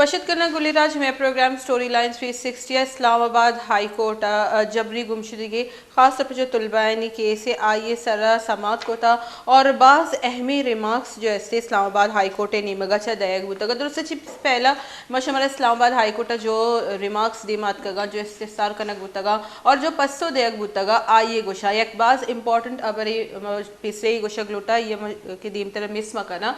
پشت کنگ گلی راج، مئے programme story line three sixty ءَ اسلام آباد ہائی کورٹ ءَ جبری گمشدگی خاص طور پر جو طلبہ آنی کیس ءَ آئی ءِ سرا سماعت کتا اور باز اہمی ریمارکس جو استے اسلام آباد ہائی کورٹ ءِ نیمگا چا دئیگ بوتگ۔ درست چی پہلا ما شمارا اسلام آباد ہائی کورٹ ءَ جو ریمارکس دیما اتکگاں، جو استفسار کنگ بوتگاں اور جو پسو دئیگ بوتگا، آئی ءِ گوشاں یک باز امپورٹنٹ ہبرے پیسرے گوشگ لوٹا، یہ م-، کہ دیمتر مس مکناں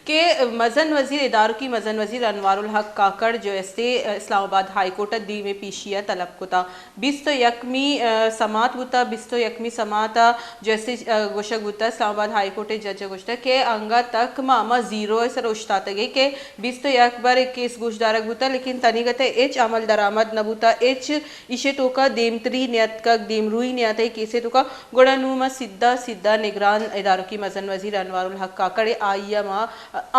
کہ مزن وزیر، ادارکی مزن وزیر انوار الحق کاکڑ جو استے اسلام آباد ہائی کورٹ ءَ دیم ءَ پیشی ءَ طلب کتا۔ بیست و یکمی، ءَ، سماعت بوتا، بیست و یکمی سماعت ءَ جو استے، ءَ، گوشگ بوتا، اسلام آباد ہائی کورٹ ءِ جج ءَ گوشتا کہ انگا تک ما ہما زیرو ءِ سر اوشتاتگے کہ بیست و یک بر اے کیس گوشدارگ بوتا، لیکن تنیگت ءَ ہچ عمل درآمد نہ بوتا، ہچ ایشی توکا دیمتری نیاتکگ، دیمروئی نیاتکگ کیسے توکا، گڑا نوں ما سدھا سدھا نگران ادارکی مزن وزیر انوار الحق کاکڑ ءَ آئی ءَ ما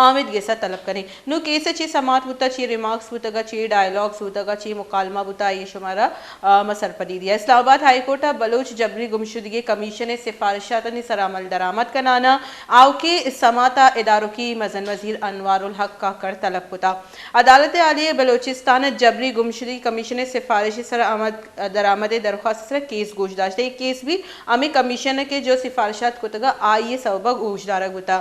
آمید گسا طلب کنیں۔ نوں کیس ءَ چی سماعت بوتا، چی ریمارکس بوتگا، چی ڈائیلاگز بوتگا، چی مکالمہ بوتا، آئی شمارا، آ، ما سرپدی دیا۔ اسلام آباد ہائی کورٹ ءَ بلوچ جبری گمشدگی کمیشن ءِ سفارشاتانی سرا عمل درآمد کنانا آؤکیں سماعت ءَ ادارکی مزن وزیر انوار الحق کاکڑ طلب کتا۔ عدالت عالی بلوچستان ءَ جبری گمشدگی کمیشن ءِ سفارش ءِ سرا عمل درآمد ءِ درخواست ءِ سرا کیس گوش داشتہ۔ اے کیس بھی ہمے کمیشن ءَ کہ جو سفارشات کتگا آئی ءِ سوب ءَ گوش دارگ بوتا۔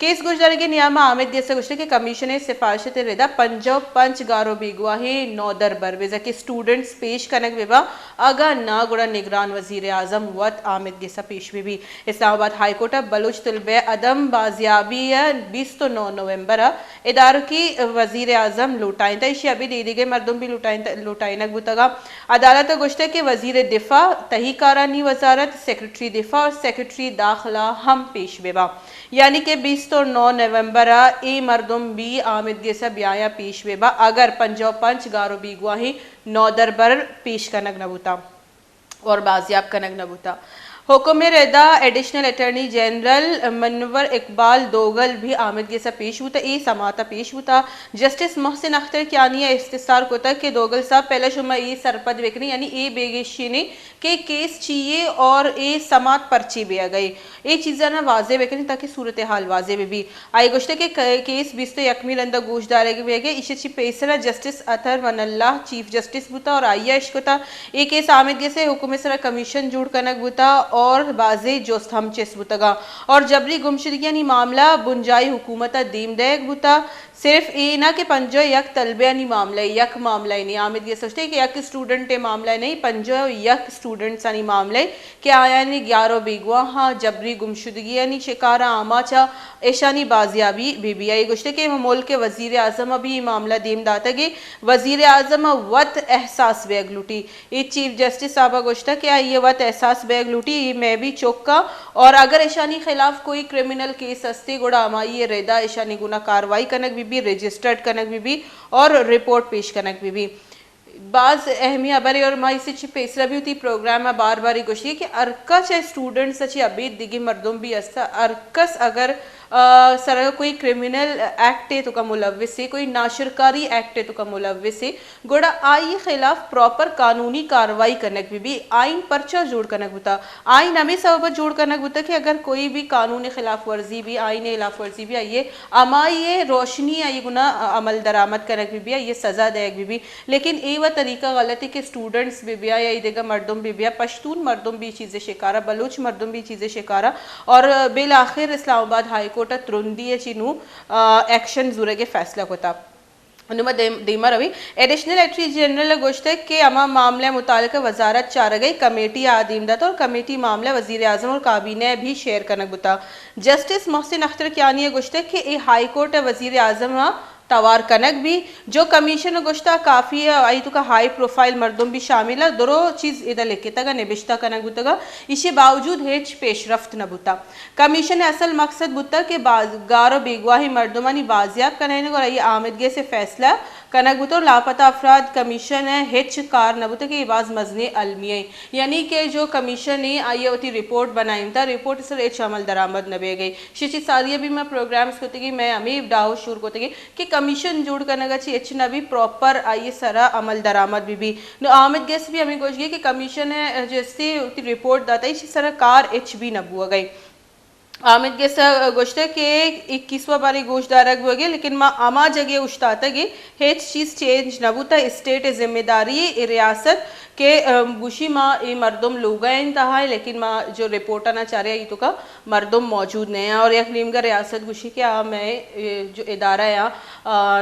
کیس گوش دارگ ءِ نیام ءَ آمید گس ءَ گوشتہ کہ کمیشن ءِ سفارشات ءِ ردا پنجاہ و پنچ گار و بیگواہیں نودربر بزاں کہ اسٹوڈنٹس پیش کنگ بہ باں، اگاں نہ گڑا نگران وزیر اعظم وت آمید گس ءَ پیش بہ بی۔ اسلام آباد ہائی کورٹ ءَ بلوچ طلبہ ءِ عدم بازیابی ءَ بیست و نو نومبر ءَ ادارکی وزیر اعظم لوٹائینتہ، ایشی ءَ ابید ایدگہ مردم بھی لوٹائینتہ، لوٹائینگ بوتگا۔ عدالت ءَ گوشتہ کہ وزیر دفاع، تہی کارانی وزارت، سیکرٹری دفاع اور سیکرٹری داخلہ ہم پیش بہ باں، یعنی کہ بیست و نو نومبر ءَ اے مردم بھی آمید گس ءَ بیایاں پیش بہ باں، اگر پنجاہ و پنچ گار و بیگواہیں نودربر پیش کنگ نہ بوتاں اور بازیاب کنگ نہ بوتا۔ حکم ءِ ردا ایڈیشنل اٹارنی جنرل منور اقبال دوگل بھی آمید گس ءَ پیش بوتا، اے سماعت ءَ پیش بوتا۔ جسٹس محسن اختر کیانی ءَ استفسار کتا کہ دوگل صاحب، پہلا شما اے سرپد بکنی، یعنی اے بے گیشی نے کہ کیس چی یے اور اے سماعت پرچی بیا گئی، اے چیزاں واضح بکنی تاکہ صورتحال واضح بہ بی۔ آئی گوشتہ کہ ک-، کیس بیست و یکمی رندا گوش دارگ بیگ ءَ، ایشی چی پیسرا جسٹس اطہر من اللہ چیف جسٹس بوتا اور آئی ءَ اشکتا اے کیس آمید گس ءِ حکم ءِ سرا کمیشن جوڑ کنگ بوتا اور بازیں جست ہم چست بوتگاں اور جبری گمشدگیانی معاملہ بنجاہی حکومت ءَ دیم دئیگ بوتا۔ صرف اے نہ کہ پنجاہ و یک طلبیانی معاملہ، یک معاملہ نہیں، آمید گس ءَ گوشتہ کہ یک اسٹوڈنٹ ءِ معاملہ نہیں، پنجاہ و یک اسٹوڈنٹسانی معاملہ کہ آیانی گیار و بیگواہاں، جبری گمشدگیانی شکاراں آماچ ءَ ایشانی بازیابی بہ بی۔ آئی گوشتہ کہ ملک ءِ وزیر اعظم ءَ بھی اے معاملہ دیم داتگ ءُ وزیر اعظم ءَ وت احساس بیگ لوٹی۔ اے چیف جسٹس صاحب ءَ گوشتہ کہ آئی ءَ وت احساس بیگ لوٹی، اے مئے بھی چک ءَ اور اگر ایشانی خلاف کوئی کرمنل کیس ہستے گڑا ہمائی ءِ ردا ایشانی گونا کاروائی کنگ بہ بی، رجسٹرڈ کنگ بہ بی اور رپورٹ پیش کنگ بہ بی۔ باز اہمی ہبرے اور ما ایشی چی پیسرا بھی وتی پروگرام ءَ بار بار گوشی کہ ہر کس چہ اسٹوڈنٹس ءَ چہ ابید دگہ مردم بھی است، ہر کس اگر، آ، سرا کوئی کرمنل ایکٹ ءِ توکا ملوث ہے، کوئی ناشرکاری ایکٹ ءِ توکا ملوث ہے، گڑا آئی خلاف پراپر قانونی کاروائی کنگ بہ بی۔ آئین پرچا جوڑ کنگ بوتا؟ آئین ہمے سبب ءَ جوڑ کنگ بوتا کہ اگر کوئی بھی قانون خلاف ورزی بھی، آئین خلاف ورزی بھی، آئی ءَ ہمائی ءِ روشنی ءَ آئی گنا عمل درآمد کنگ بہ بی، آئی ءَ سزا دیگ بہ بی۔ لیکن اے و طریقہ غلط ہے کہ اسٹوڈنٹس بہ بیا یا اے دگہ مردم بہ بیا، پشتون مردم بھی چیز شکارا، بلوچ مردم بھی چیز شکارا اور بالآخر اسلام آباد ہائی کورٹ ءَ ترندی ءَ چی نوں، آ، ایکشن زورگ ءِ فیصلہ کتا۔ نوں ما دیم-، دیما رویں۔ ایڈیشنل اٹارنی جنرل ءَ گوشتگ کہ ہما معاملہ ءِ متعلقہ وزارت چارگئی کمیٹی ءَ دیم دات اور کمیٹی معاملہ وزیر اعظم اور کابینہ ءَ بھی شیئر کنگ بوتا۔ جسٹس محسن اختر کیانی ءَ گوشتگ کہ اے ہائی کورٹ ءِ وزیر اعظم ءَ توار کنگ بی، جو کمیشن ءَ گوشتا کافی ءَ، آئی توکا ہائی پروفائل مردم بھی شامل ءَ، درو چیز ادا لکھتگ ءُ نبشتہ کنگ بوتگ ءُ ایشی باوجود ہچ پیش رفت نہ بوتا۔ کمیشن ءِ اصل مقصد بوتگ کہ باز-، گار ءُ بیگواہیں مردمانی بازیاب کنائینگ اور آئی آمدگس ءِ فیصلہ کنگ بوتگ اور لاپتہ افراد کمیشن ءِ ہچ کار نہ بوتگ کہ اے باز مزنیں المیہ ایں۔ یعنی کہ جو کمیشن ءَ آئی ءَ وتی رپورٹ بنائینتہ، رپورٹ ءِ سر ہچ عمل درآمد نہ بیگ ءَ۔ شچی ساری ءَ بھی ما پروگرامز کتگی، مئے ہمے دعوی شور کتگی کہ کمیشن جوڑ کنگ ءَ چی ہچ نہ بی، پراپر آئی ءِ سرا عمل درآمد بہ بی۔ نوں آمدگس بھی ہمے گوشگی کہ کمیشن ءَ جو استی وتی رپورٹ داتا، ایشی سرا کار ہچ بھی نہ بوگ ءَ۔ آمید گس ء گوشتگ کہ اکیسواں بارے گوش دارگ بوگے، لیکن ما ہما جگہ اوشتاتگ ایں، ہچ چیز چینج نہ بوتگ۔ اسٹیٹ ء ذمہ داری اے ریاست کہ، ام، گوشی ما اے مردم لوگا انت تہا، لیکن ما جو رپورٹ نا چارے آئی توکا مردم موجود نہ ہیں۔ اور یک نیمگا ریاست گوشی کہ آ مئے، اے، جو ادارہ آ، آ،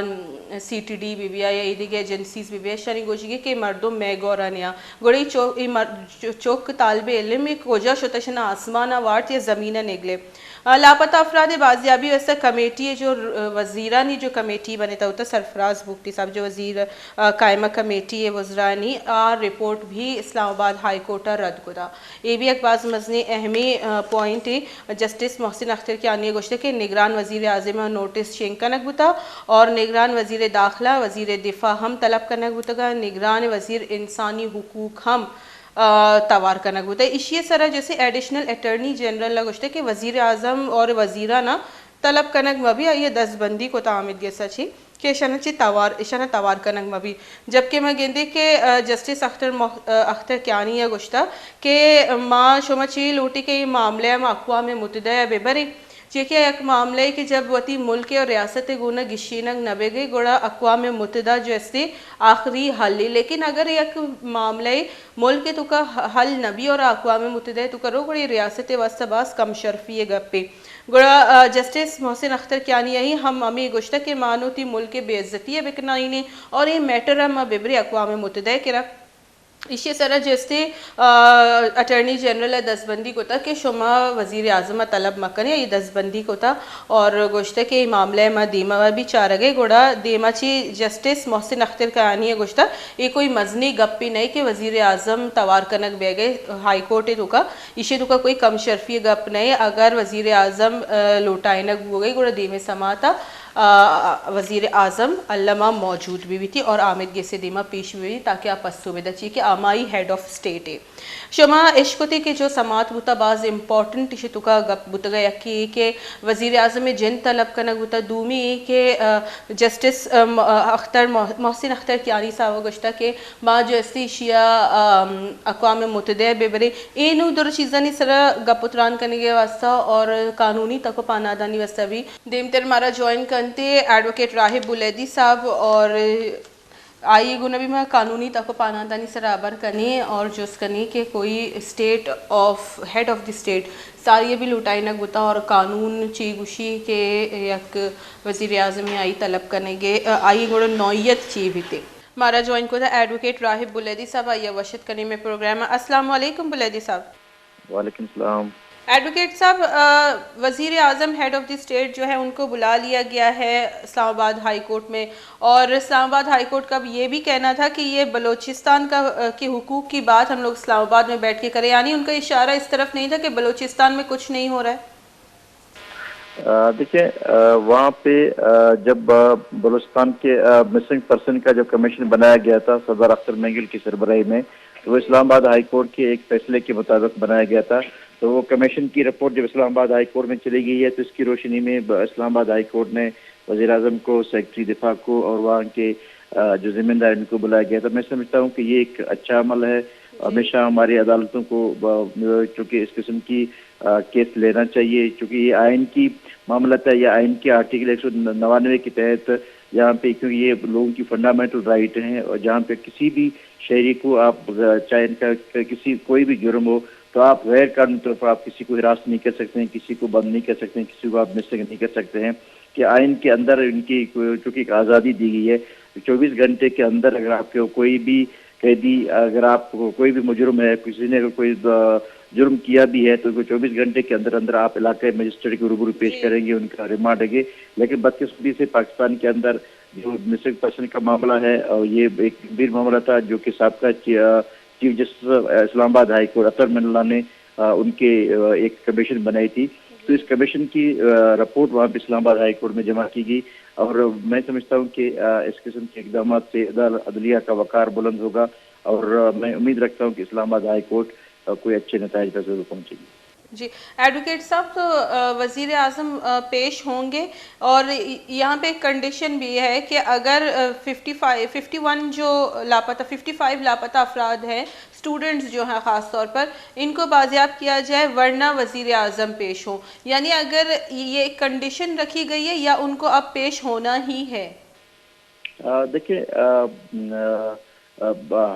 C T D B B I, اے دیگہ ایجنسیز بی بی آئی، شانی گوشی کہ مردم مئے گورا نیا۔ گڑا اے چو-، اے مر-، چو-، چک طالب علم اے کجا شت؟ اشانا آسمان ء وارت یا زمین ء نگلے؟ آ، لاپتہ افراد بازیابی واسطہ کمیٹی ء جو ر-، وزیرانی جو کمیٹی بنے تا ہوتا سرفراز بگٹی صاحب جو وزیر، آ، قائمہ کمیٹی ء وزرانی آ رپورٹ بھی اسلام آباد ہائی کورٹ ء رد کتا۔ اے بھی یک باز مزنیں اہمیں، آ، پوائنٹ اے۔ جسٹس محسن اختر کیانی ء گوشتگ کہ نگران وزیر اعظم ء نوٹس شنگ کنگ بوتا اور نگران وزیر داخلہ، وزیر دفاع ہم طلب کنگ بوتگ ء نگران وزیر انسانی حقوق ہم، آ، توار کنگ بوتگ۔ ایشی ء سرا جیسے ایڈیشنل اٹارنی جنرل ء گوشتگ کہ وزیر اعظم اور وزیران ء طلب کنگ مہ بی، آئی ء دزبندی کتا آمید گس ء چی کہ ایشاناں چہ توار، ایشاناں توار کنگ مہ بیت۔ جبکہ ما گندیں کہ، آ، جسٹس اختر مح-، آ، اختر کیانی ء گوشتگ کہ ما شما چی لوٹی کہ اے معاملہ ء ما اقوام متحدہ ء بہ بریں، چیکہ یک معاملہ ء کہ جب وتی ملک ء اور ریاست ء گون ء گشینگ نہ بگے گڑا اقوام متحدہ جو استے آخری حل ہے، لیکن اگر یک معاملہ ء ملک ء توکا حل نہ بی اور اقوام متحدہ ء توکا رو گڑا اے ریاست ء واسطہ باز کم شرفی ء گپے۔ گڑا، آ، جسٹس محسن اختر کیانی ء ہم ہمے گوشتگ کہ ما نوں وتی ملک ء بے عزتی ء بکنائینیں اور اے میٹر ء ما ببریں اقوام متحدہ ء کرا۔ ایشی ء سرا جسٹس، آ، اٹارنی جنرل ء دزبندی کتگ کہ شما وزیر اعظم ء طلب مہ کنے، اے دزبندی کتگ اور گوشتگ کہ اے معاملہ ء ما دیما بھی چارگ ء گڑا دیما چی جسٹس محسن اختر کیانی ء گوشتگ اے کوئی مزنیں گپے نہ کہ وزیر اعظم توار کنگ بیگ ء ہائی کورٹ ء توکا۔ ایشی توکا کوئی کم شرفی گپ نہ۔ اگر وزیر اعظم، آ، لوٹائینگ بوگئی گڑا دیمے سماعت ء، آ، وزیر اعظم الما موجود بہ بیتی اور آمید گس ء دیما پیش بہ بیتی تاکہ آ پسو بدہ چی کہ آمائی ہیڈ آف اسٹیٹ ہے۔ شما اشکتی کہ جو سماعت بوتا باز امپورٹنٹ ایشی توکا گپ بوتگا، یکی کہ وزیر اعظم ء جند طلب کنگ بوتا، دومی اے کہ، آ، جسٹس، آ، م-، آ، اختر مح-، محسن اختر کیانی صاحب ء گوشتا کہ ما جو استی ایشی ء، آ، اقوام متحدہ ء بہ بریں۔ اے نوں در چیزانی سرا گپ و تران کنگ ء واسطہ اور قانونی تک و پانادانی واسطہ بھی دیمتر مارا جوائن کنتے ایڈووکیٹ راہب بلیدی صاحب اور آئی گونا بھی ما قانونی تک و پانادانی سرا ہبر کنیں اور جست کنیں کہ کوئی state of, head of the state ساری بھی لوٹائینگ بوتا اور قانون چی گوشی کہ یک وزیر اعظم آئی طلب کنگے، آئی گوڑا نوعیت چی بیتے۔ مارا جوائن کتا ایڈووکیٹ راہب بلیدی صاحب، آئی وشت کنیں میں پروگرام۔ السلام علیکم بلیدی صاحب۔ وعلیکم السلام۔ ایڈووکیٹ صاحب، آ، وزیر اعظم ہیڈ آف دی اسٹیٹ جو ہے ان کو بلا لیا گیا ہے اسلام آباد ہائی کورٹ میں، اور اسلام آباد ہائی کورٹ کا اب یہ بھی کہنا تھا کہ یہ بلوچستان کا، آ، کے حقوق کی بات ہم لوگ اسلام آباد میں بیٹھ کے کریں، یعنی ان کا اشارہ اس طرف نہیں تھا کہ بلوچستان میں کچھ نہیں ہو رہا ہے؟ آ، دیکھیں، آ، وہاں پہ، آ، جب، آ، بلوچستان کے، آ، مسنگ پرسن کا جو کمیشن بنایا گیا تھا سردار اختر مینگل کی سربراہی میں، تو وہ اسلام آباد ہائی کورٹ کے ایک فیصلے کے مطابق بنایا گیا تھا۔ تو وہ کمیشن کی رپورٹ جب اسلام آباد ہائی کورٹ میں چلی گئی ہے تو اس کی روشنی میں ب-، اسلام آباد ہائی کورٹ نے وزیر اعظم کو، سیکرٹری دفاع کو اور وہاں کے، آ، جو ذمہ دار ان کو بلایا گیا تھا۔ میں سمجھتا ہوں کہ یہ ایک اچھا عمل ہے۔ ہمیشہ ہماری عدالتوں کو ب-، چونکہ اس قسم کی، آ، کیس لینا چاہیے، چونکہ یہ آئین کی معاملہ ہے یا آئین کے آرٹیکل ایک سو نوانوے کے تحت یہاں پہ، کیونکہ یہ لوگوں کی فنڈامنٹل رائٹ ہیں اور جہاں پہ کسی بھی شہری کو آپ، آ، چاہے ان کا ک-، کسی، کوئی بھی جرم ہو تو آپ غیر قانونی طور پر آپ کسی کو ہراس نہیں کر سکتے ہیں، کسی کو بند نہیں کر سکتے ہیں، کسی کو آپ مسنگ نہیں کر سکتے ہیں۔ کہ آئین کے اندر ان کی کو-، چونکہ ایک آزادی دی گئی ہے، چوبیس گھنٹے کے اندر اگر آپ کو کوئی بھی قیدی، اگر آپ کو کوئی بھی مجرم ہے، کسی نے اگر کوئی، آ، جرم کیا بھی ہے تو ان کو چوبیس گھنٹے کے اندر اندر آپ علاقائی مجسٹریٹ کے روبرو پیش کریں گے، ان کا ریمانڈ لیں گے۔ لیکن بدقسمتی سے پاکستان کے اندر جو مسنگ پرسن کا معاملہ ہے اور یہ ایک گمبھیر معاملہ تھا جو کہ سابقہ چی-، آ، چیف جسٹس، آ، اسلام آباد ہائی کورٹ اطہر من اللہ نے، آ، ان کے، آ، ایک کمیشن بنائی تھی۔ تو اس کمیشن کی، آ، رپورٹ وہاں پہ اسلام آباد ہائی کورٹ میں جمع کی گئی اور میں سمجھتا ہوں کہ، آ، اس قسم کے اقدامات سے عدال-، عدلیہ کا وقار بلند ہوگا اور، آ، میں امید رکھتا ہوں کہ اسلام آباد ہائی کورٹ، آ، کوئی اچھے نتائج پر ضرور پہنچے گی۔ جی، ایڈووکیٹ صاحب، تو وزیر اعظم پیش ہوں گے، اور یہاں پہ ایک کنڈیشن بھی ہے کہ اگر ففٹی فائیو ففٹی ون جو لاپتہ ففٹی فائیو لاپتہ افراد ہیں، اسٹوڈنٹس جو ہیں خاص طور پر، ان کو بازیاب کیا جائے، ورنہ وزیر اعظم پیش ہوں، یعنی اگر یہ ایک کنڈیشن رکھی گئی ہے یا ان کو اب پیش ہونا ہی ہے؟ دیکھیں،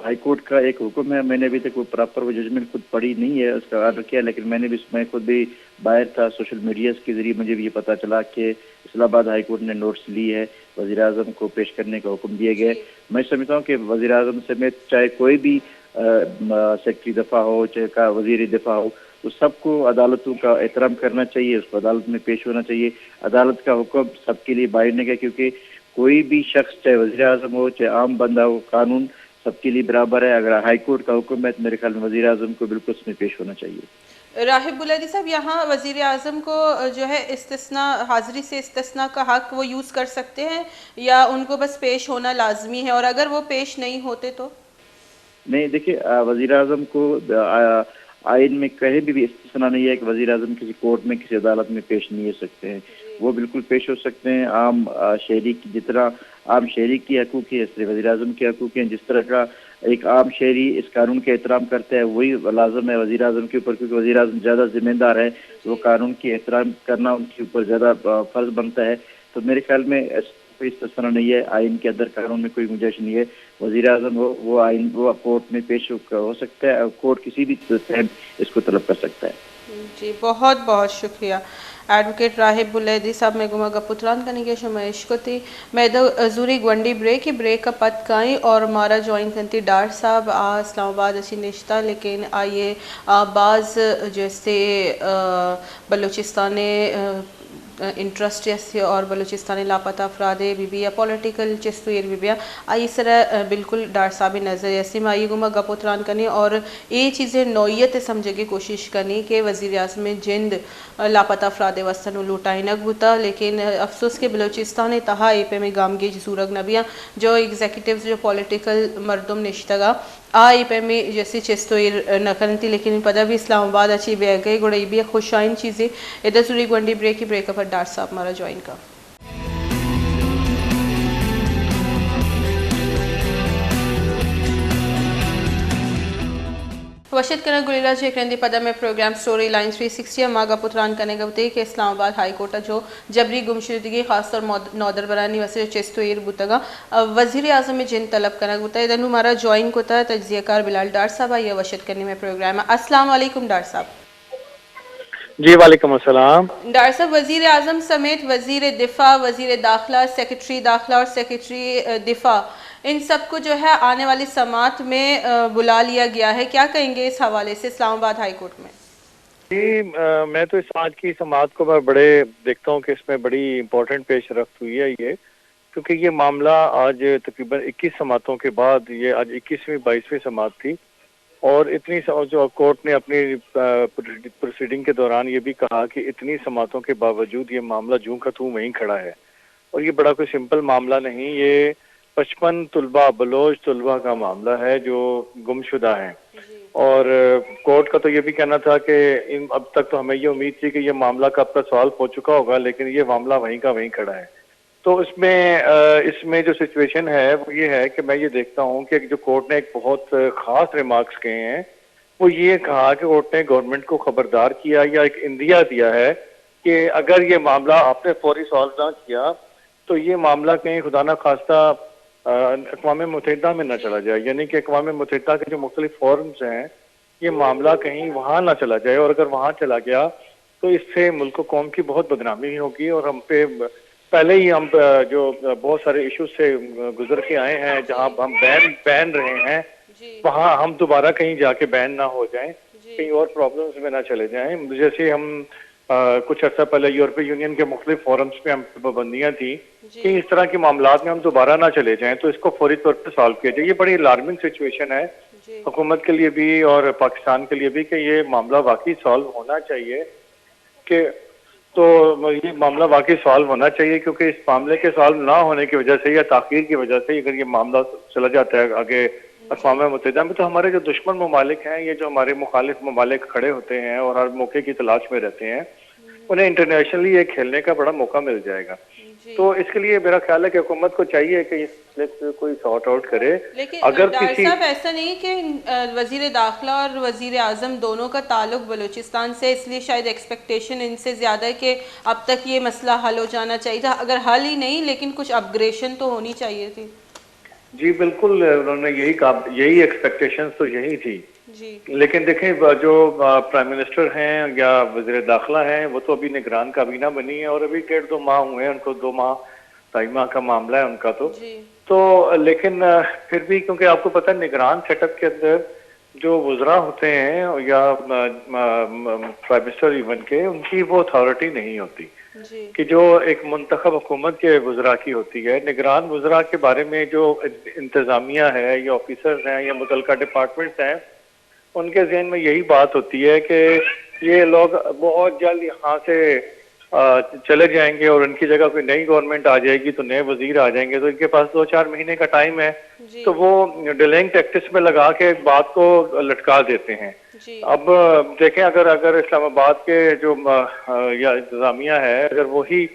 ہائی کورٹ کا ایک حکم ہے، میں نے ابھی تک وہ پراپر وہ ججمنٹ خود پڑھی نہیں ہے، اس کا آرڈر کیا ہے، لیکن میں نے بھی، میں خود بھی باہر تھا، سوشل میڈیاز کے ذریعے مجھے بھی یہ پتہ چلا کہ اسلام آباد ہائی کورٹ نے نوٹس لی ہے، وزیر اعظم کو پیش کرنے کا حکم دیا گیا ہے۔ میں سمجھتا ہوں کہ وزیر اعظم سمیت چاہے کوئی بھی سیکرٹری دفاع ہو، چاہے کا وزیر دفاع ہو، تو سب کو عدالتوں کا احترام کرنا چاہیے، اس کو عدالت میں پیش ہونا چاہیے۔ عدالت کا حکم سب کے لیے بائنڈنگ ہے، کیونکہ کوئی بھی شخص، چاہے وزیر اعظم ہو، چاہے عام بندہ ہو، قانون سب کے لیے برابر ہے۔ اگر ہائی کورٹ کا حکم ہے تو میرے خیال میں وزیر اعظم کو بالکل اس میں پیش ہونا چاہیے۔ راہب بلادی صاحب، یہاں وزیر اعظم کو جو ہے استثنا، حاضری سے استثنا کا حق وہ یوز کر سکتے ہیں یا ان کو بس پیش ہونا لازمی ہے، اور اگر وہ پیش نہیں ہوتے تو؟ نہیں، دیکھیں، وزیر اعظم کو آئین میں کہیں بھی استثنا نہیں ہے کہ وزیر اعظم کسی کورٹ میں، کسی عدالت میں پیش نہیں ہو سکتے ہیں۔ وہ بالکل پیش ہو سکتے ہیں، عام شہری کی جتنا عام شہری کی حقوق ہے، اس طرح وزیر اعظم کے حقوق ہیں۔ جس طرح کا ایک عام شہری اس قانون کا احترام کرتا ہے، وہی لازم ہے وزیر اعظم کے اوپر، کیونکہ وزیر اعظم زیادہ ذمہ دار ہے، وہ قانون کی احترام کرنا ان کے اوپر زیادہ فرض بنتا ہے۔ تو میرے خیال میں اس کوئی استثنا نہیں ہے، آئین کے اندر، قانون میں کوئی گنجائش نہیں ہے۔ وزیر اعظم ہو، وہ آئین، وہ کورٹ میں پیش ہو سکتا ہے، اور کورٹ کسی بھی ٹائم اس کو طلب کر سکتا ہے۔ جی، بہت بہت شکریہ۔ ایڈووکیٹ راہب بلیدی صاحب، مئے گوما گپ ءُ تران کنگ ءَ شما اشکتی۔ مئے دو زوری گونڈی بریک، بریک ءَ پد کائیں اور مارا جوائن کنتی ڈار صاحب، آ اسلام آباد ءَ چی نشتہ، لیکن آئیے باز جیسے بلوچستان انٹرسٹ است اور بلوچستان لاپتہ افراد بی بی یا پولیٹیکل چست و ایر بی بی، آئی سرا بالکل ڈار صاحب نظر است۔ ما آئی گوما گپ و تران کنی اور اے چیزیں نوعیت سمجھگی کوشش کنی کہ وزیر اعظم جند لاپتہ افراد واسطہ نو لوٹائینگ بوتا، لیکن افسوس کہ بلوچستان تہا اے پیمیں گامگیج زورگ نہ بیاں، جو ایگزیکٹوز، جو پولیٹیکل مردم نشتگا، آ اے پیمیں جیسے چست و ایر نہ کننتی، لیکن پدا بھی اسلام آباد ءَ چی بیگ ءَ، گڑا اے بھی یک خوشائن چیزے۔ ادا زوری گونڈی بریکے، بریک ءَ پد ڈار صاحب مارا جوائن کا۔ وشت کنگ گلیں راج، یک رندے پدا مئے programme story line three sixty ءَ ما گپ و تران کنگ ءَ بوتیں کہ اسلام آباد ہائی کورٹ ءَ جو جبری گمشدگی، خاص طور مود-، نودربرانی واسطہ جو چست و ایر بوتگاں، وزیر اعظم ءِ جند طلب کنگ بوتگ۔ ادا نوں مارا جوائن کتگ تجزیہ کار بلال ڈار صاحب ءَ، آئی ءَ وشت کنیں مئے پروگرام ءَ۔ السلام علیکم ڈار صاحب۔ جی، وعلیکم السلام۔ ڈار صاحب، وزیر اعظم سمیت وزیر دفاع، وزیر داخلہ، سیکرٹری داخلہ اور سیکرٹری، ا، دفاع، ان سب کو جو ہے آنے والی سماعت میں، ا، بلا لیا گیا ہے۔ کیا کہیں گے اس حوالے سے اسلام آباد ہائی کورٹ میں؟ جی، ا، میں تو اس آج کی سماعت کو میں بڑے دیکھتا ہوں کہ اس میں بڑی امپورٹنٹ پیش رفت ہوئی ہے یہ، کیونکہ یہ معاملہ آج تقریباً اکیس سماعتوں کے بعد، یہ آج اکیسویں، بائیسویں سماعت تھی، اور اتنی س-، جو کورٹ نے اپنی، ا، پروسیڈنگ کے دوران یہ بھی کہا کہ اتنی سماعتوں کے باوجود یہ معاملہ جوں کا توں وہیں کھڑا ہے، اور یہ بڑا کوئی سمپل معاملہ نہیں، یہ پچپن طلباء، بلوچ طلباء کا معاملہ ہے جو گمشدہ ہیں۔ اور، ا، کورٹ کا تو یہ بھی کہنا تھا کہ ان، اب تک تو ہمیں یہ امید تھی کہ یہ معاملہ کب کا سالو ہو چکا ہوگا، لیکن یہ معاملہ وہیں کا وہیں کھڑا ہے۔ تو اس میں، ا، اس میں جو سچویشن ہے وہ یہ ہے کہ میں یہ دیکھتا ہوں کہ جو کورٹ نے ایک بہت خاص ریمارکس کہے ہیں، وہ یہ کہا کہ کورٹ نے گورنمنٹ کو خبردار کیا یا ایک اندیہ دیا ہے کہ اگر یہ معاملہ آپ نے فوری سالو نہ کیا تو یہ معاملہ کہیں خدا نخواستہ، ا، اقوام متحدہ میں نہ چلا جائے، یعنی کہ اقوام متحدہ کے جو مختلف فورمز ہیں، یہ معاملہ کہیں وہاں نہ چلا جائے، اور اگر وہاں چلا گیا تو اس سے ملک و قوم کی بہت بدنامی ہوگی، اور ہم پہ پہلے ہی ہم، ا، جو بہت سارے ایشوز سے گزر کے آئے ہیں، جہاں ہم بین، بین رہے ہیں، وہاں ہم دوبارہ کہیں جا کے بین نہ ہو جائیں، کہیں اور پرابلمز میں نہ چلے جائیں۔ جیسے ہم، ا، کچھ عرصہ پہلے یورپی یونین کے مختلف فورمز پہ ہم پہ پابندیاں تھیں کہ اس طرح کے معاملات میں ہم دوبارہ نہ چلے جائیں، تو اس کو فوری طور پہ سالو کیا جائے۔ یہ بڑی الارمنگ سچویشن ہے حکومت کے لیے بھی اور پاکستان کے لیے بھی کہ یہ معاملہ واقعی سالو ہونا چاہیے، کہ تو یہ معاملہ واقعی سالو ہونا چاہیے، کیونکہ اس معاملے کے سالو نہ ہونے کی وجہ سے یا تاخیر کی وجہ سے اگر یہ معاملہ چلا جاتا ہے آگے اقوام متحدہ میں، تو ہمارے جو دشمن ممالک ہیں یا جو ہمارے مخالف ممالک کھڑے ہوتے ہیں اور ہر موقع کی تلاش میں رہتے ہیں، انہیں انٹرنیشنلی یہ کھیلنے کا بڑا موقع مل جائے گا۔ تو اس کے لیے میرا خیال ہے کہ حکومت کو چاہیے کہ اس مسئلے کو کوئی سارٹ آؤٹ کرے۔ لیکن اگر ڈاکٹر کسی صاحب، ایسا نہیں ہے کہ، آ، وزیر داخلہ اور وزیر اعظم دونوں کا تعلق بلوچستان سے، اس لیے شاید ایکسپیکٹیشن ان سے زیادہ ہے کہ اب تک یہ مسئلہ حل ہو جانا چاہیے تھا۔ اگر حل ہی نہیں، لیکن کچھ اپگریشن تو ہونی چاہیے تھی۔ جی بالکل، انہوں نے یہی کہا، یہی ایکسپیکٹیشنز تو یہی تھی۔ جی۔ لیکن دیکھیں، وہ جو، آ، پرائم منسٹر ہیں یا وزیر داخلہ ہیں، وہ تو ابھی نگران کابینہ بنی ہے اور ابھی ڈیڑھ دو ماہ ہوئے ہیں ان کو، دو ماہ، ڈھائی ماہ کا معاملہ ہے ان کا تو۔ جی۔ تو لیکن، آ، پھر بھی، کیونکہ آپ کو پتہ ہے، نگران سیٹ اپ کے اندر جو وزراء ہوتے ہیں یا، آ، آ، پرائم منسٹر ایون کے، ان کی وہ اتھارٹی نہیں ہوتی۔ جی۔ کہ جو ایک منتخب حکومت کے وزراء کی ہوتی ہے، نگران وزراء کے بارے میں جو انتظامیہ ہے یا آفیسرز ہیں یا متعلقہ ڈپارٹمنٹس ہیں، ان کے ذہن میں یہی بات ہوتی ہے کہ یہ لوگ بہت جلد یہاں سے، آ، چلے جائیں گے اور ان کی جگہ کوئی نئی گورنمنٹ آ جائے گی، تو نئے وزیر آ جائیں گے، تو ان کے پاس دو چار مہینے کا ٹائم ہے، جی۔ تو وہ ڈیلنگ ٹیکٹکس میں لگا کے بات کو لٹکا دیتے ہیں۔ جی۔ اب دیکھیں، اگر، اگر اسلام آباد کے جو، آ، یا انتظامیہ ہے، اگر وہی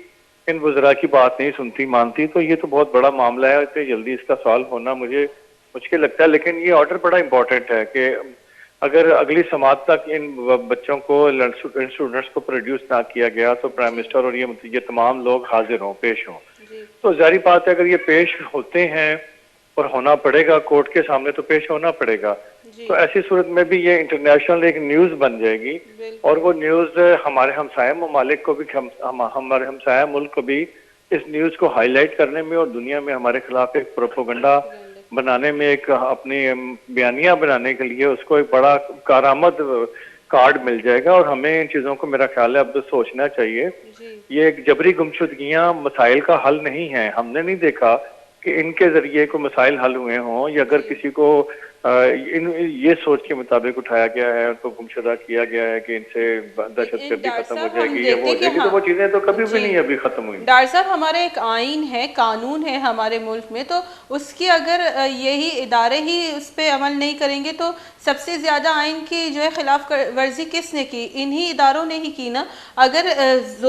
ان وزراء کی بات نہیں سنتی، مانتی، تو یہ تو بہت بڑا معاملہ ہے، اتنی جلدی اس کا سالو ہونا مجھے مشکل لگتا ہے۔ لیکن یہ آرڈر بڑا امپورٹنٹ ہے کہ اگر اگلی سماعت تک ان ب-، بچوں کو، ان اسٹوڈنٹس کو پروڈیوس نہ کیا گیا، تو پرائم منسٹر اور یہ، یہ تمام لوگ حاضر ہوں، پیش ہوں۔ جی۔ تو ظاہری بات ہے، اگر یہ پیش ہوتے ہیں اور ہونا پڑے گا، کورٹ کے سامنے تو پیش ہونا پڑے گا۔ جی۔ تو ایسی صورت میں بھی یہ انٹرنیشنل ایک نیوز بن جائے گی، بالکل۔ اور وہ نیوز ہمارے ہمسایہ ممالک کو بھی، ہم، ہم، ہمارے ہمسایہ ملک کو بھی اس نیوز کو ہائی لائٹ کرنے میں اور دنیا میں ہمارے خلاف ایک پروپیگنڈا بنانے میں، ایک اپنی، ام، بیانیہ بنانے کے لیے اس کو ایک بڑا کارآمد کارڈ مل جائے گا۔ اور ہمیں ان چیزوں کو، میرا خیال ہے، اب سوچنا چاہیے۔ جی۔ یہ ایک جبری گمشدگیاں مسائل کا حل نہیں ہے۔ ہم نے نہیں دیکھا کہ ان کے ذریعے کوئی مسائل حل ہوئے ہوں، یا اگر جی۔ کسی کو، آ، ان، یہ سوچ کے مطابق اٹھایا گیا ہے، ان کو گمشدہ کیا گیا ہے کہ ان سے ب-، دہشت گردی ختم ہو جائے گی یا وہ ہو جائے گی، تو وہ چیزیں تو کبھی بھی نہیں ابھی ختم ہوئی۔ ڈاکٹر صاحب، ہمارا ایک آئین ہے، قانون ہے ہمارے ملک میں، تو اس کی اگر، آ، یہی ادارے ہی اس پہ عمل نہیں کریں گے تو سب سے زیادہ آئین کی جو ہے خلاف کر-، ورزی کس نے کی؟ انہی اداروں نے ہی کی نا۔ اگر، آ، ز-،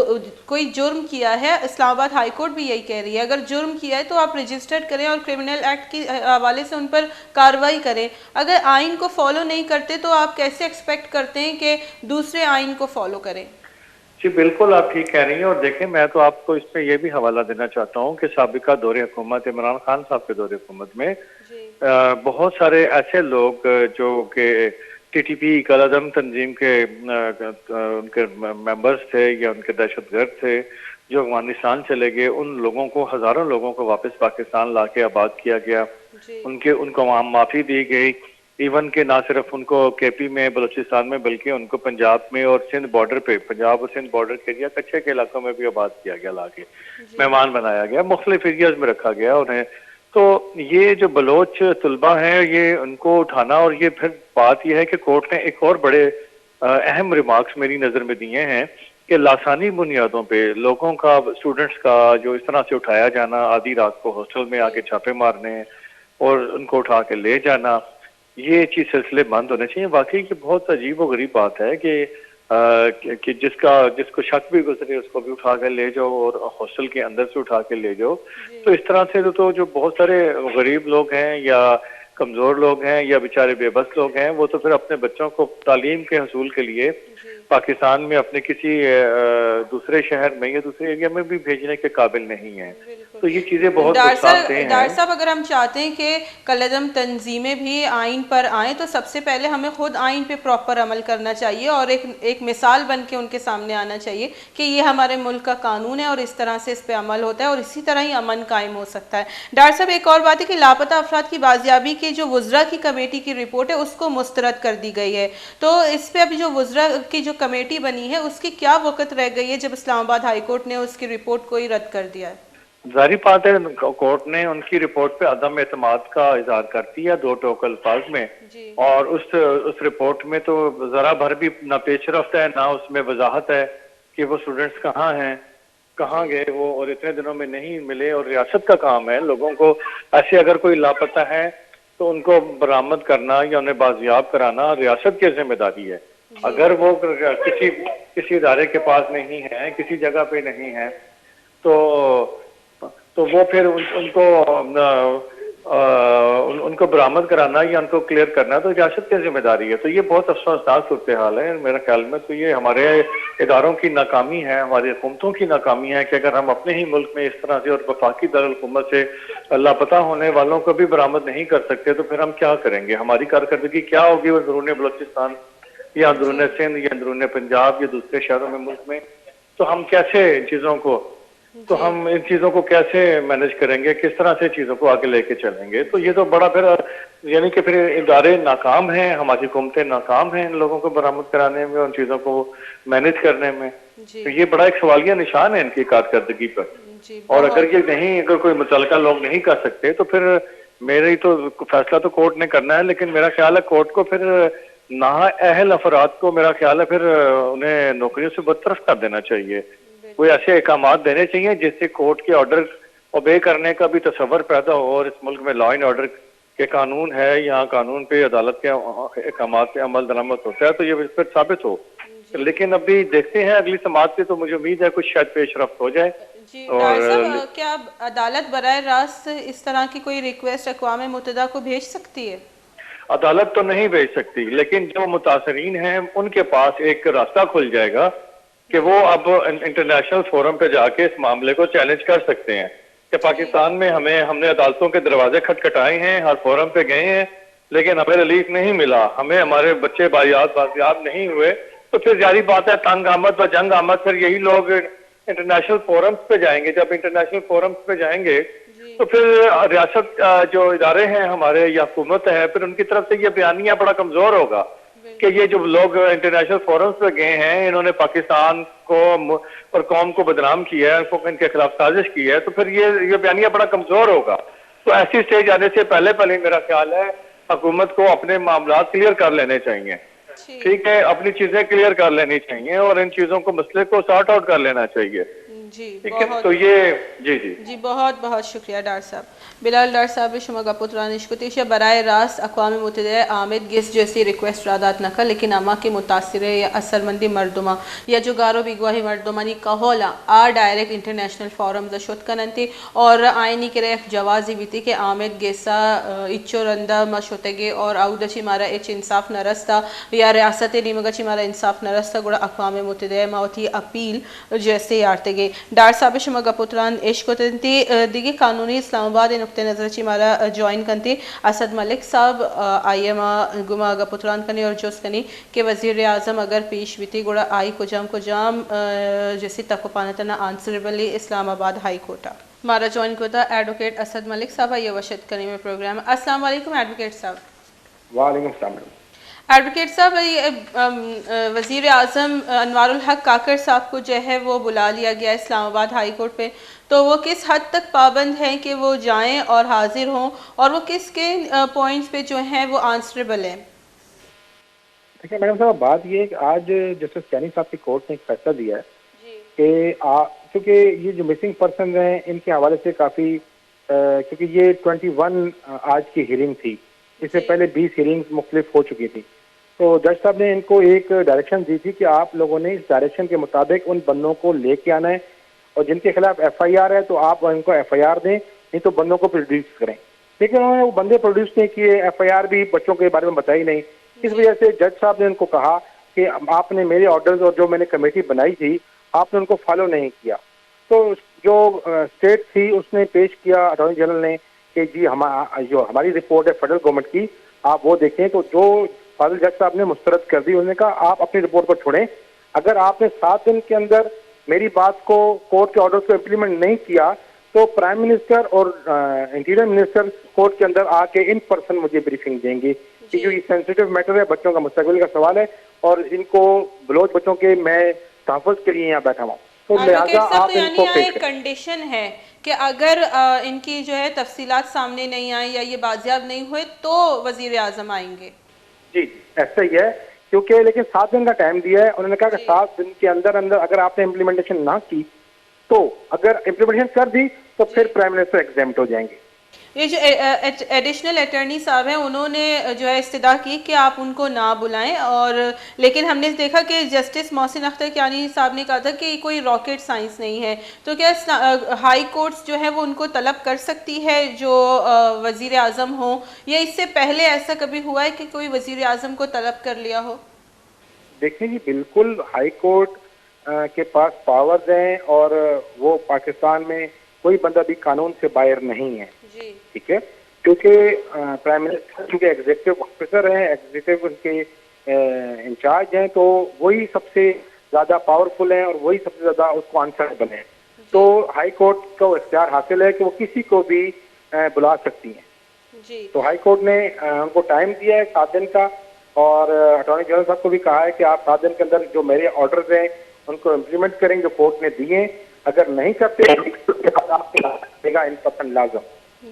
کوئی جرم کیا ہے، اسلام آباد ہائی کورٹ بھی یہی کہہ رہی ہے، اگر جرم کیا ہے تو آپ رجسٹرڈ کریں اور کرمنل ایکٹ کے حوالے سے ان پر کارروائی کریں۔ اگر آئین کو فالو نہیں کرتے تو آپ کیسے ایکسپیکٹ کرتے ہیں کہ دوسرے آئین کو فالو کریں؟ جی بالکل، آپ ٹھیک کہہ رہی ہیں۔ اور دیکھیں، میں تو آپ کو اس میں یہ بھی حوالہ دینا چاہتا ہوں کہ سابقہ دور حکومت، عمران خان صاحب کے دور حکومت میں، جی۔ آ، بہت سارے ایسے لوگ، آ، جو کہ ٹی ٹی پی، کالعدم تنظیم کے، آ، آ، ان کے ممبرز تھے یا ان کے دہشت گرد تھے، جو افغانستان چلے گئے، ان لوگوں کو، ہزاروں لوگوں کو واپس پاکستان لا کے آباد کیا گیا۔ جی۔ ان کے، ان کو عوام معافی دی گئی۔ ایون کہ نہ صرف ان کو کے پی میں، بلوچستان میں، بلکہ ان کو پنجاب میں اور سندھ بارڈر پہ، پنجاب اور سندھ بارڈر کے ایریا، کچھے کے علاقوں میں بھی آباد کیا گیا لا کے، جی۔ مہمان بنایا گیا، مختلف ایریاز میں رکھا گیا انہیں۔ تو یہ جو بلوچ طلبہ ہیں، یہ ان کو اٹھانا، اور یہ پھر بات یہ ہے کہ کورٹ نے ایک اور بڑے، آ، اہم ریمارکس میری نظر میں دیے ہیں کہ لاسانی بنیادوں پہ لوگوں کا، اسٹوڈنٹس کا جو اس طرح سے اٹھایا جانا، آدھی رات کو ہاسٹل میں آ کے چھاپے مارنے اور ان کو اٹھا کے لے جانا، یہ چیز، سلسلے بند ہونے چاہیے۔ واقعی یہ بہت عجیب و غریب بات ہے کہ، آ، کہ، کہ جس کا، جس کو شک بھی گزرے، اس کو بھی اٹھا کے لے جاؤ اور ہاسٹل کے اندر سے اٹھا کے لے جاؤ۔ جی۔ تو اس طرح سے تو، تو جو بہت سارے غریب لوگ ہیں یا کمزور لوگ ہیں یا بیچارے بے بس لوگ ہیں، وہ تو پھر اپنے بچوں کو تعلیم کے حصول کے لیے، جی۔ پاکستان میں اپنے کسی، آ، دوسرے شہر میں یا دوسرے ایریا میں بھی بھیجنے کے قابل نہیں ہیں۔ بالکل۔ تو یہ چیزیں بہت ڈاکٹر صاحب، نقصان دہ ہیں۔ ڈاکٹر صاحب، اگر ہم چاہتے ہیں کہ کالعدم تنظیمیں بھی آئین پر آئیں، تو سب سے پہلے ہمیں خود آئین پہ پراپر عمل کرنا چاہیے اور ایک، ایک مثال بن کے ان کے سامنے آنا چاہیے کہ یہ ہمارے ملک کا قانون ہے اور اس طرح سے اس پہ عمل ہوتا ہے اور اسی طرح ہی امن قائم ہو سکتا ہے۔ ڈاکٹر صاحب، ایک اور بات ہے کہ لاپتہ افراد کی بازیابی کے جو وزراء کی کمیٹی کی رپورٹ ہے، اس کو مسترد کر دی گئی ہے، تو اس پہ ابھی جو وزراء کی جو کمیٹی بنی ہے، اس کی کیا وقت رہ گئی ہے، جب اسلام آباد ہائی کورٹ نے اس کی رپورٹ کو ہی رد کر دیا ہے؟ ظاہری بات ہے، کورٹ نے ان کی رپورٹ پہ عدم اعتماد کا اظہار کر دیا دو ٹوک الفاظ میں۔ جی۔ اور اس، اس رپورٹ میں تو ذرا بھر بھی نہ پیش رفت ہے، نہ اس میں وضاحت ہے کہ وہ اسٹوڈنٹس کہاں ہیں، کہاں گئے وہ، اور اتنے دنوں میں نہیں ملے۔ اور ریاست کا کام ہے لوگوں کو، ایسے اگر کوئی لاپتہ ہے تو ان کو برآمد کرنا یا انہیں بازیاب کرانا ریاست کی ذمہ داری ہے۔ اگر وہ کسی کسی ادارے کے پاس نہیں ہے، کسی جگہ پہ نہیں ہے، تو تو وہ پھر ان, ان کو آ، آ، ان, ان کو برآمد کرانا یا ان کو کلیئر کرنا تو ریاست کی ذمہ داری ہے۔ تو یہ بہت افسوسناک صورتحال ہے میرے خیال میں۔ تو یہ ہمارے اداروں کی ناکامی ہے، ہماری حکومتوں کی ناکامی ہے کہ اگر ہم اپنے ہی ملک میں اس طرح سے اور وفاقی دارالحکومت سے لاپتہ ہونے والوں کو بھی برآمد نہیں کر سکتے تو پھر ہم کیا کریں گے؟ ہماری کارکردگی کیا ہوگی اندرون بلوچستان یا اندرون سندھ یا اندرون پنجاب یا دوسرے شہروں میں، ملک میں؟ تو ہم کیسے ان چیزوں کو تو ہم ان چیزوں کو کیسے مینج کریں گے، کس طرح سے چیزوں کو آگے لے کے چلیں گے؟ تو یہ تو بڑا پھر، یعنی کہ پھر ادارے ناکام ہیں، ہماری حکومتیں ناکام ہیں ان لوگوں کو برآمد کرانے میں، ان چیزوں کو مینج کرنے میں۔ تو یہ بڑا ایک سوالیہ نشان ہے ان کی کارکردگی پر۔ اور اگر یہ نہیں، اگر کوئی متعلقہ لوگ نہیں کر سکتے تو پھر میری تو فیصلہ تو کورٹ نے کرنا ہے، لیکن میرا خیال ہے کورٹ کو پھر نااہل افراد کو، میرا خیال ہے پھر انہیں نوکریوں سے برطرف کر دینا چاہیے۔ کوئی ایسے احکامات دینے چاہیے جس سے کورٹ کے آرڈر اوبے کرنے کا بھی تصور پیدا ہو اور اس ملک میں لا اینڈ آرڈر کے قانون ہے یا قانون پہ عدالت کے احکامات پہ عمل درآمد ہوتا ہے تو یہ پھر ثابت ہو۔ لیکن ابھی دیکھتے ہیں اگلی سماعت سے، تو مجھے امید ہے کچھ شاید پیش رفت ہو جائے۔ جی اور ڈاکٹر صاحب، کیا عدالت براہ راست اس طرح کی کوئی ریکویسٹ اقوام متحدہ کو بھیج سکتی ہے؟ عدالت تو نہیں بھیج سکتی، لیکن جو متاثرین ہیں ان کے پاس ایک راستہ کھل جائے گا کہ وہ اب انٹرنیشنل فورم پہ جا کے اس معاملے کو چیلنج کر سکتے ہیں کہ پاکستان میں ہمیں، ہم نے عدالتوں کے دروازے کھٹکھٹائے ہیں، ہر فورم پہ گئے ہیں، لیکن ہمیں ریلیف نہیں ملا، ہمیں ہمارے بچے بازیاب بازیاب نہیں ہوئے۔ تو پھر ظاہری بات ہے، تنگ آمد و جنگ آمد، پھر یہی لوگ انٹرنیشنل فورمز پہ جائیں گے۔ جب انٹرنیشنل فورمز پہ جائیں گے تو پھر ریاست جو ادارے ہیں ہمارے یا حکومت ہے، پھر ان کی طرف سے یہ بیانیہ بڑا کمزور ہوگا کہ یہ جو لوگ انٹرنیشنل فورمز پہ گئے ہیں، انہوں نے پاکستان کو اور قوم کو بدنام کیا ہے، ان کے خلاف سازش کی ہے، تو پھر یہ یہ بیانیہ بڑا کمزور ہوگا۔ تو ایسی اسٹیج آنے سے پہلے پہلے میرا خیال ہے حکومت کو اپنے معاملات کلیئر کر لینے چاہیے۔ ٹھیک ہے، اپنی چیزیں کلیئر کر لینی چاہیے اور ان چیزوں کو، مسئلے کو سارٹ آؤٹ کر لینا چاہیے۔ جی ٹھیک ہے، تو یہ جی جی جی، بہت بہت شکریہ ڈاکٹر صاحب۔ بلال ڈاکٹر صاحب، شما گپ و تران اشکتی، ایشی براہ راست اقوام متحدہ آمد گس جیسی ریکویسٹ را دات نہ کن، لیکن ہما کہ متاثرہ یا اثرمندی مردماں یا جو گار و بیگواہی مردمانی کہولاں آ ڈائریکٹ انٹرنیشنل فورمز شت کننتی اور آئینی کرا یک جوازی بیتی کہ آمد گسا ہچو رندا ما شتگے اور اود چی مارا ہچ انصاف نہ رستا یا ریاست نیمگا چی مارا انصاف نہ رستا، گڑا اقوام متحدہ ما وتی اپیل جیسے آرتگے۔ ڈاکٹر صاحب، شما گپ و تران اش کتنتی۔ دگہ قانونی اسلام آباد نقطہ نظر چی مارا جوائن کنتی اسد ملک صاحب، آئی ما گما گپ و تران کنی اور جست کنی کہ وزیر اعظم اگر پیش بیتی گڑا آئی کجام کجام جیسی تک و پانتنا آنسریبلی اسلام آباد ہائی کورٹا۔ مارا جوائن کتا ایڈوکیٹ اسد ملک صاحب، آئی وشت کنی میں پروگرام۔ السلام علیکم ایڈوکیٹ صاحب۔ وعلیکم السلام میڈم۔ ایڈوکیٹ صاحب، یہ، ام، وزیر اعظم انوار الحق کاکڑ صاحب کو جو ہے وہ بلا لیا گیا اسلام آباد ہائی کورٹ پہ، تو وہ کس حد تک پابند ہیں کہ وہ جائیں اور حاضر ہوں، اور وہ کس کن پوائنٹس پہ جو ہیں وہ آنسریبل ہیں؟ دیکھیں میڈم صاحب، بات یہ ہے کہ آج جسٹس کینی صاحب کی کورٹ نے ایک فیصلہ دیا ہے کہ آ، چونکہ یہ جو مسنگ پرسنز ہیں، ان کے حوالے سے کافی، آ، کیونکہ یہ ٹوئنٹی ون آج کی ہیئرنگ تھی، اس سے پہلے بیس ہیئرنگز مختلف ہو چکی تھی۔ تو جج صاحب نے ان کو ایک ڈائریکشن دی تھی کہ آپ لوگوں نے اس ڈائریکشن کے مطابق ان بندوں کو لے کے آنا ہے اور جن کے خلاف ایف آئی آر ہے تو آپ ان کو ایف آئی آر دیں، نہیں تو بندوں کو پروڈیوس کریں۔ لیکن انہوں نے وہ بندے پروڈیوس نہیں کیے، ایف آئی آر بھی بچوں کے بارے میں بتائی نہیں۔ اس وجہ سے جج صاحب نے ان کو کہا کہ آپ نے میرے آرڈرز اور جو میں نے کمیٹی بنائی تھی، آپ نے ان کو فالو نہیں کیا۔ تو جو، آ، اسٹیٹ تھی، اس نے پیش کیا اٹارنی جنرل نے کہ جی ہما-، جو ہماری رپورٹ ہے فیڈرل گورنمنٹ کی، آپ وہ دیکھیں۔ تو جو فاضل جج صاحب نے مسترد کر دی، انہوں نے کہا آپ اپنی رپورٹ کو چھوڑیں، اگر آپ نے سات دن کے اندر میری بات کو، کورٹ کے آرڈرز کو امپلیمنٹ نہیں کیا تو پرائم منسٹر اور، آ، انٹیریئر منسٹر کورٹ کے اندر آ کے ان پرسن مجھے بریفنگ دیں گے، کیونکہ یہ سینسیٹیو میٹر ہے، بچوں کا مستقبل کا سوال ہے اور ان کو، بلوچ بچوں کے میں تحفظ کے لیے یہاں بیٹھا ہوا ہوں۔ تو لہذا ایڈوکیٹ صاحب، آپ تو ان یعنی کو یہاں پیش ایک کریں۔ کنڈیشن ہے کہ اگر، آ، ان کی جو ہے تفصیلات سامنے نہیں آئیں یا یہ بازیاب نہیں ہوئے تو وزیر اعظم آئیں گے؟ جی، جی، ایسا ہی ہے، کیونکہ لیکن سات دن کا ٹائم دیا ہے، انہوں نے کہا کہ سات دن کے اندر اندر اگر آپ نے امپلیمنٹیشن نہ کی تو، اگر امپلیمنٹیشن کر دی تو پھر پرائم منسٹر ایگزیمپٹ ہو جائیں گے۔ یہ جو ایڈیشنل اٹارنی صاحب ہیں، انہوں نے جو ہے استدعا کی کہ آپ ان کو نہ بلائیں، اور لیکن ہم نے دیکھا کہ جسٹس محسن اختر کیانی صاحب نے کہا تھا کہ یہ کوئی راکٹ سائنس نہیں ہے۔ تو کیا ہائی کورٹس جو ہے وہ ان کو طلب کر سکتی ہے جو وزیر اعظم ہوں، یا اس سے پہلے ایسا کبھی ہوا ہے کہ کوئی وزیر اعظم کو طلب کر لیا ہو؟ دیکھیں جی، بالکل ہائی کورٹ کے پاس پاورز ہیں اور وہ پاکستان میں کوئی بندہ بھی قانون سے باہر نہیں ہے۔ ٹھیک ہے؟ کیونکہ پرائم منسٹر چونکہ ایگزیکٹو آفیسر ہیں، ایگزیکٹو ان کے انچارج ہیں، تو وہی سب سے زیادہ پاورفل ہیں اور وہی سب سے زیادہ اس کو آنسر بنے۔ تو ہائی کورٹ کو اختیار حاصل ہے کہ وہ کسی کو بھی بلا سکتی ہیں۔ تو ہائی کورٹ نے ان کو ٹائم دیا ہے سات دن کا، اور اٹارنی جنرل صاحب کو بھی کہا ہے کہ آپ سات دن کے اندر جو میرے آرڈرز ہیں ان کو امپلیمنٹ کریں جو کورٹ نے دیے ہیں، اگر نہیں کرتے تو اس کے بعد آپ کو لانا پڑے گا ان پرسن لازم۔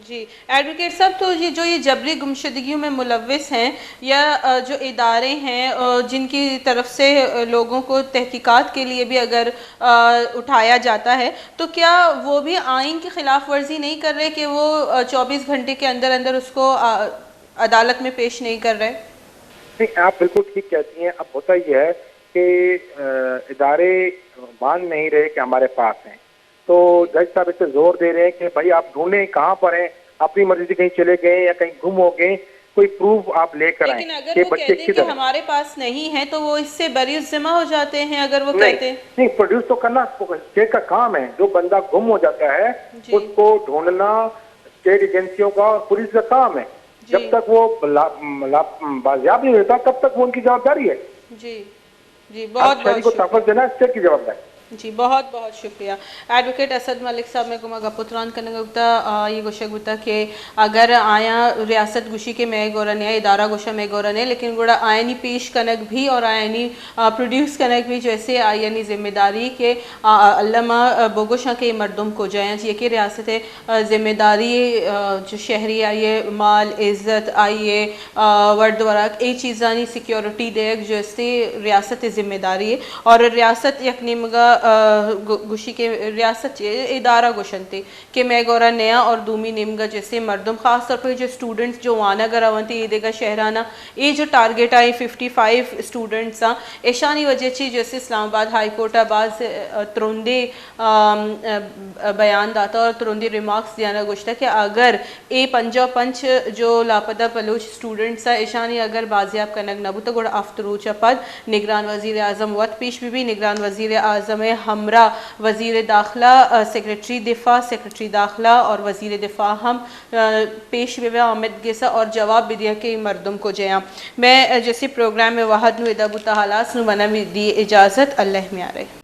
جی ایڈوکیٹ صاحب، تو یہ جو یہ جبری گمشدگیوں میں ملوث ہیں یا جو ادارے ہیں جن کی طرف سے لوگوں کو تحقیقات کے لیے بھی اگر اٹھایا جاتا ہے، تو کیا وہ بھی آئین کی خلاف ورزی نہیں کر رہے کہ وہ چوبیس گھنٹے کے اندر اندر اس کو عدالت میں پیش نہیں کر رہے؟ نہیں، آپ بالکل ٹھیک کہتی ہیں۔ اب ہوتا یہ ہے کہ ادارے مان نہیں رہے کہ ہمارے پاس ہیں، تو جج صاحب اس پہ زور دے رہے ہیں کہ بھائی آپ ڈھونڈیں کہاں پر ہیں، اپنی مرضی سے کہیں چلے گئے یا کہیں گم ہو گئے، کوئی پروف آپ لے کر آئیں۔ لیکن اگر کہ وہ بچے کہتے ہیں کہ کدھر ہیں؟ ہمارے پاس نہیں ہے تو وہ اس سے بری الذمہ ہو جاتے ہیں اگر وہ نہیں، کہتے ہیں۔ نہیں، پروڈیوس تو کرنا اسٹیٹ کا کام ہے۔ جو بندہ گم ہو جاتا ہے، جی۔ اس کو ڈھونڈنا اسٹیٹ ایجنسیوں کا اور پولیس کا کام ہے۔ جی۔ جب تک وہ لا-، لا-، بازیاب نہیں ہوتا، تب تک وہ ان کی جوابداری ہے۔ جی۔ جی، بہت بہت شکریہ۔ تحفظ دینا اسٹیٹ کی جوابداری۔ جی، بہت بہت شکریہ۔ ایڈوکیٹ اسد ملک صاحب، میں گما گپ و تران کنگ بوتا، آ، یہ گوشگ بوتا کہ اگر آیاں ریاست گوشی کہ مئے گورا نیا، ادارہ گوشا مئے گورا نیا، لیکن گڑا آیانی پیش کنگ بھی اور آیانی، آ، پروڈیوس کنگ بھی جیسے آیانی ذمہ داری کہ، آ، آ، الما، آ، بگوشاں کہ یہ مردم کجا ہیں، یہ کہ ریاست ءِ، آ، ذمہ داری، آ، جو شہری آئی ءِ مال، عزت، آئی ءِ، آ، ورد وراک، اے چیزانی سیکیورٹی دیگ جو استے ریاست ءِ ذمہ داری ہے۔ اور ریاست یک نیمگا، آ، گو-، گوشی کہ ریاست ادارہ گوشنتے کہ مئے گورا نیا اور دومی نیمگا جیسے مردم، خاص طور پر جو اسٹوڈنٹس جو وانگ ءَ رونتے اے دگہ شہرانا، اے جو target I fifty five students آں، ایشانی وجہ چی جیسے اسلام آباد ہائی کورٹ ءَ باز، آ، ترندے، آ، آ، بیان داتا اور ترندے ریمارکس دیانا گوشتا کہ اگر اے پنجاہ و پنچ جو لاپتہ بلوچ اسٹوڈنٹس آں، ایشانی اگر بازیاب کنگ نہ بوتا، گڑا ہفت روچ ءَ پد نگران وزیر اعظم وت پیش بہ بی۔ نگران وزیر اعظم ءِ ہمراہ وزیر داخلہ، آ، سیکرٹری دفاع، سیکرٹری داخلہ اور وزیر دفاع ہم، آ، پیش بہ بی آمد گسا اور جواب بہ دیا کہ اے مردم کجے آں۔ میں، آ، جیسے پروگرام ءِ وہد نوں ادا بوتا ہلاس، نوں منا دی اجازت، اللہ میارے۔